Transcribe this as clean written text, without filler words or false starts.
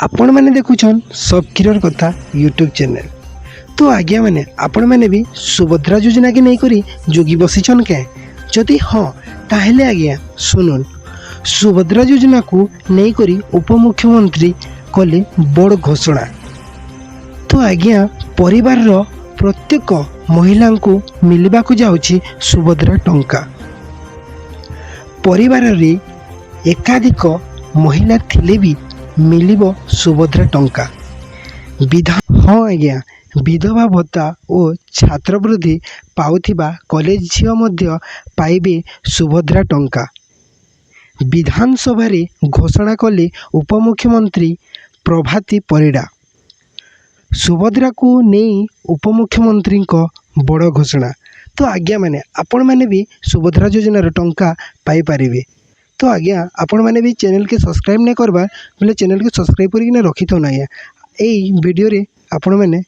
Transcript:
ଆପଣମାନେ ଦେଖୁଛନ୍ ସବକିରର କଥା ୟୁଟ୍ୟୁବ୍ ଚ୍ୟାନେଲ୍। ତ ଆଜ୍ଞାମାନେ, ଆପଣମାନେ ବି ସୁଭଦ୍ରା ଯୋଜନାକେ ନେଇକରି ଜଗି ବସିଛନ୍ କେଁ? ଯଦି ହଁ, ତାହେଲେ ଆଜ୍ଞା ଶୁନୁନ୍। ସୁଭଦ୍ରା ଯୋଜନାକୁ ନେଇକରି ଉପମୁଖ୍ୟମନ୍ତ୍ରୀ କଲେ ବଡ଼ ଘୋଷଣା। ତ ଆଜ୍ଞା, ପରିବାରର ପ୍ରତ୍ୟେକ ମହିଳାଙ୍କୁ ମିଳିବାକୁ ଯାଉଛି ସୁଭଦ୍ରା ଟଙ୍କା। ପରିବାରରେ ଏକାଧିକ ମହିଳା ଥିଲେ ବି ମିଳିବ ସୁଭଦ୍ରା ଟଙ୍କା। ହଁ ଆଜ୍ଞା, ବିଧବା ଭତ୍ତା ଓ ଛାତ୍ରବୃତ୍ତି ପାଉଥିବା କଲେଜ ଝିଅ ମଧ୍ୟ ପାଇବେ ସୁଭଦ୍ରା ଟଙ୍କା। ବିଧାନସଭାରେ ଘୋଷଣା କଲେ ଉପମୁଖ୍ୟମନ୍ତ୍ରୀ ପ୍ରଭାତୀ ପରିଡ଼ା। ସୁଭଦ୍ରାକୁ ନେଇ ଉପମୁଖ୍ୟମନ୍ତ୍ରୀଙ୍କ ବଡ଼ ଘୋଷଣା। ତ ଆଜ୍ଞାମାନେ, ଆପଣମାନେ ବି ସୁଭଦ୍ରା ଯୋଜନାର ଟଙ୍କା ପାଇପାରିବେ। ତ ଆଜ୍ଞା, ଆପଣମାନେ ବି ଚ୍ୟାନେଲ୍କେ ସବସ୍କ୍ରାଇବ୍ ନାଇଁ କରବାର୍ ବୋଲେ ଚ୍ୟାନେଲ୍କେ ସବସ୍କ୍ରାଇବ୍ କରିକିନା ରଖିଥଉନ୍ ଆଜ୍ଞା। ଏଇ ଭିଡ଼ିଓରେ ଆପଣମାନେ